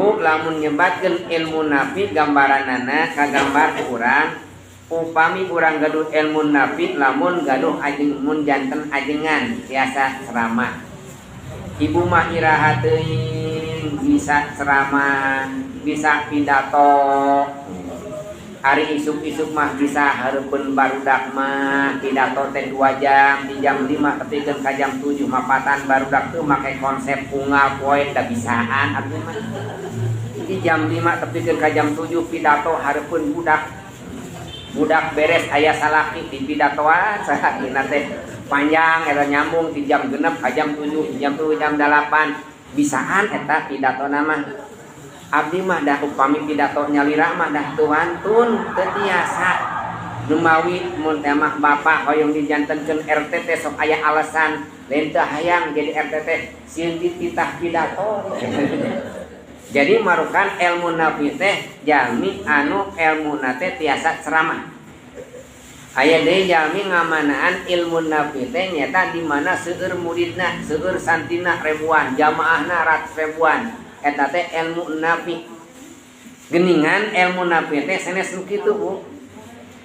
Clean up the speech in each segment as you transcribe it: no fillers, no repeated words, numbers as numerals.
Bu, lamun nyebatkeun ilmu nafi gambaranana kagambar ku urang, upami urang gaduh ilmu nafi lamun gaduh ajeng mun janten ajengan tiasa ceramah. Ibu mah iraha teuing bisa ceramah, bisa pidato. Ari isuk-isuk mah bisa hareupeun barudak mah pidato teh 2 jam, di jam 5 tepikeun ka jam 7 mapatan barudak teu make konsep unggal poe da bisaan abdi mah. Di jam 5 tepikeun ka jam 7 pidato hareupeun budak. Budak beres aya salaki di pidatoan salakina teh panjang eta nyambung di jam 6 ka jam 7, jam 7 jam 8 bisaan eta pidatona mah. Abdi mah dah upami pidato nyalira mah dah teu wantun teu tiasa. Numawi mun teh mah bapak hoyong dijantenkeun RT teh sok aya alasan lain teu hayang jadi RT teh sieun dititah pidato. Jadi marukan ilmu nafi teh jalmi anu ilmuna teh tiasa ceramah. Aya deui jalmi ngamanaan ilmu nafi teh nyata di mana seueur muridna, seueur santrina ribuan, jamaahna ratus ribuan. Eta teh ilmu nafi. Geningan ilmu nafi teh sanes nu kitu, Bu.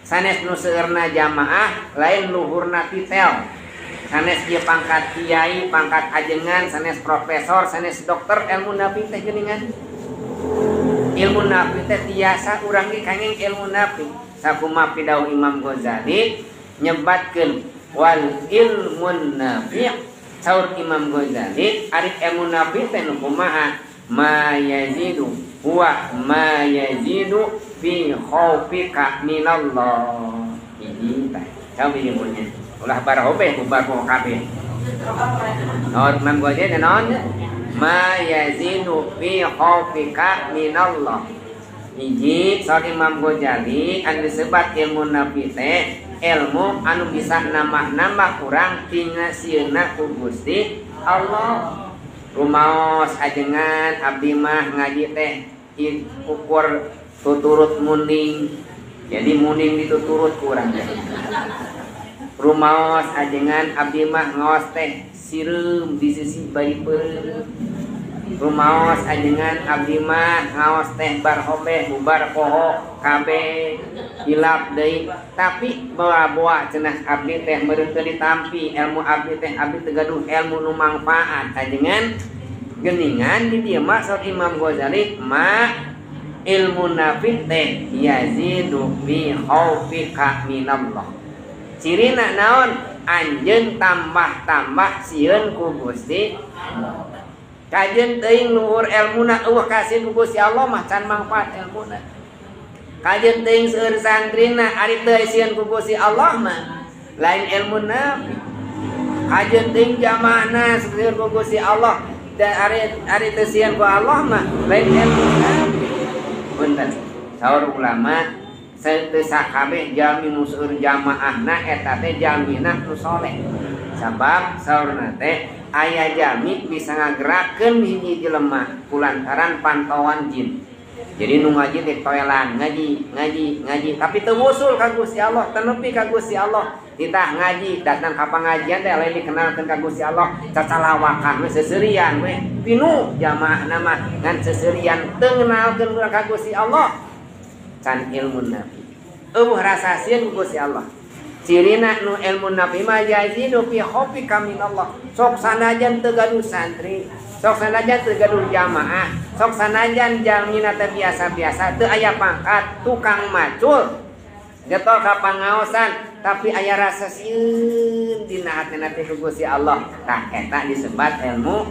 Sanes nu seueurna jamaah lain luhurna titel. Sanes ieu pangkat kiai, pangkat ajengan, sanes profesor, sanes dokter ilmu nafi teh geuningan. Ilmu nafi teh tiasa urang ge kangeng ilmu nafi. Sakumaha pidauh Imam Ghazali nyebatkeun wal ilmun nafi. Saur Imam Ghazali ari ilmu nafi teh nu kumaha? Ma yazidu huwa ma yazidu fi khaufika minallah. Ini teh coba ieu ulah barobe bubar ku kabeh. Naon Imam Ghazali naon? Ma yazidu fi khaufika minallah. Hiji saur Imam Ghazali anu disebat ilmu nafi teh ilmu anu bisa nambah-nambah urang tina sieuna ku Gusti Allah. Rumaos ajengan abdi mah ngaji teh ukur tuturut munding. Jadi munding dituturut ku urang teh. Rumaos ajengan abdi mah ngaos teh sireum di sisi bari peureum. Rumaos ajengan abdi mah ngaos teh bar hobeh bubar poho kabeh hilap deui, tapi bawa-bawa cenah abdi teh meureun teu ditampi ilmu abdi teh, abdi teu gaduh ilmu nu mangfaat ajengan. Geningan di dieu mah saur Imam Ghazali ma ilmu nafi teh yazidu fi khaufika minallah. Cirina naon? Anjeun tambah-tambah sieun ku Gusti. Kajeun teuing luhur elmuna eueuh kasieun ku Gusti Allah mah can mangfaat elmuna. Kajeun teuing seueur santrina ari teu sieun ku Gusti Allah mah lain ilmu nafi. Kajeun teuing jamaahna seueur ku Gusti Allah dan ari teu sieun ku Allah mah lain ilmu nafi. Punten saur ulama teu sakabeh jalmi nu seueur jamaahna eta teh jalmina nu soleh. Sabab saurna teh aya jalmi bisa ngagerakeun hiji jelema kulantaran pantauan jin. Jadi nu ngaji teh toelan, ngaji, ngaji, ngaji, tapi teu wusul ka Gusti Allah, teu nepi ka Gusti Allah. Titah ngaji, datang ka pangajian teh lain dikenalkeun ka Gusti Allah, cacalawakan we seuseurian we. Pinu jamaahna mah ngan seuseurian teu ngenalkeun urang ka Gusti Allah. Can ilmu nafi. Eueuh rasa sieun ku Gusti Allah. Cirina nu ilmu nafi mah yazidu fi khaufika minallah. Sok sanajan teu gaduh santri, sok sanajan teu gaduh jamaah, sok sanajan jalmina teh biasa-biasa, teu aya pangkat, tukang macul, getol ka pangaosan, tapi aya rasa sieun dina hatina teh ku Gusti Allah. Tah eta disebat ilmu